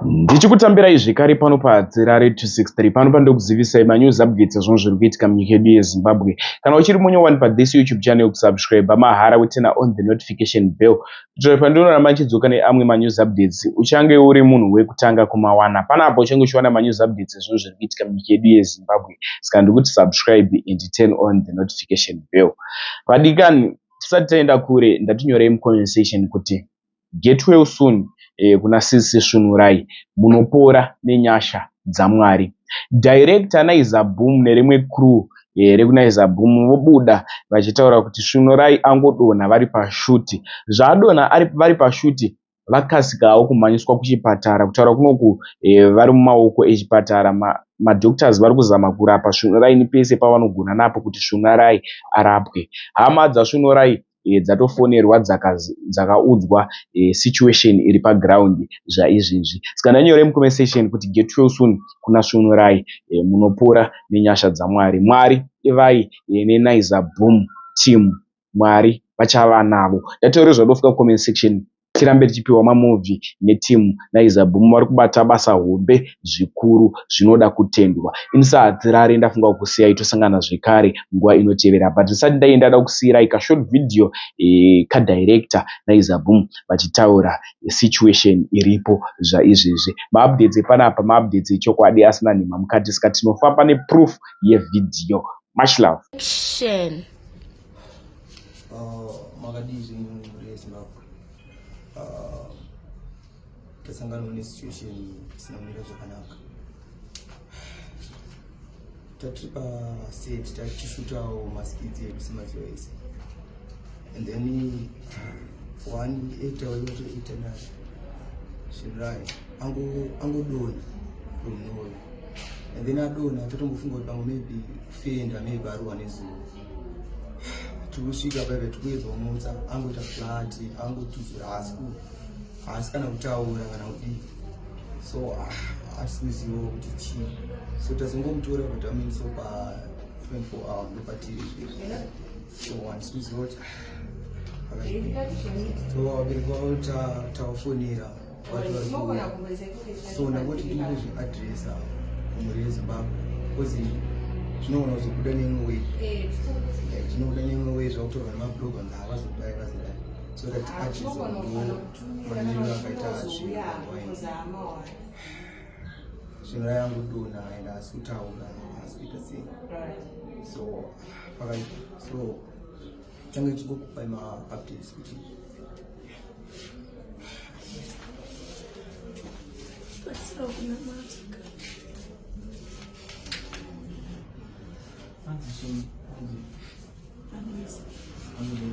Ndichikutambirai zvekare pano paHatirare 263 pano pandokuzivisai manews updates ezvinhu zviri kuitika munyika yedu yeZimbabwe. Kana uchiri munyowani pathis YouTube channel kusubscribe mahara weturn on the notification bell kuitira pandinoramba ndichidzoka neamwe manews updates uchange uri munhu wekutanga kumawana. Panapa uchange uchiwana manews updates ezvinhu zviri kuitika munyika yedu yeZimbabwe. Saka ndikuti subscribe and turn on the notification bell. Vadikani, tisati taenda kure ndatinyorei mucomment section kuti Get well soon kuna sisi svunurai munopora nenyasha dzaMwari. Director Naiza Boom nerimwe crew rekuNaiza Boom vobuda vachitaura kuti Svunurai angodonha vari pashoot. Zvaadonha vari pashoot vakasikawo kumhanyiswa kuchipatara. Kutaura kunoku vari mumaoko echipatara. Madoctors vari kuzama kurapa Svunurai nepese pavanogona napo kuti Svunurai arapwe. Hama dzaSvunurai dzatofonerwa dzakaudzwa situation iri paground zvaizvezvi. Saka ndanyore mucomment section kuti get well soon kuna Svunurai, munopora nenyasha dzaMwari. Mwari ivai neNaiza Boom team, Mwari vachava navo. Ndataure zvadofuka mucomment section tirambe tichipiwa mamovie neteam Naiza Boom vari kubata basa hombe zvikuru zvinoda kutendwa. Ini saHatirare ndafunga kukusiyai tosangana zvekare nguva inotevera but ndisati ndaenda ndoda kusiyirai kashort video kadirector Naiza Boom vachitaura situation iripo zvaizvezvi. Maupdates epanapa maupdates echokwadi asina nhema mukati saka tinofamba neproof yevideo. Much love. Action. Makadii zvenyu mhuri yeZimbabwe? Tasanganawo nesituation isina kumira zvakanaka. Tatiri paset tachishutawo maskits edu semazuva ese, and then one actor waitoita naye Shinrai angodonha from nowhere, and then adonha totombofunga kuti pamwe maybe kufenda, maybe arohwa nezuva. Tiri kusvika paipa tikuedza kumutsa, angoita flat, angotuzura, haasi kana kutaura kana kudii. So hatisi kuzivawo kuti chii, so tazongomutora kuti amuiso pa 24 hour ndopatiri. So handisi kuziva kuti so vabereki vavo tavafonera vati vari kuuya. So ndangoti ndingozviadresa kumhuri yeZimbabwe because zvinogona kuzobuda neimwe way, like zvinobuda neimwe way zvakutorwa nemablog and havazodai vazodai, so that address ndo mamiriro akaita zvinhu panguva. Zvinhu yangodonha and haasi kutaura, haasi kuita sei, so pakaipa. So change chingokupai maupdates kuti Batsira kunamata. Hanzi chii? Hanzi. Amazing. Hanzi.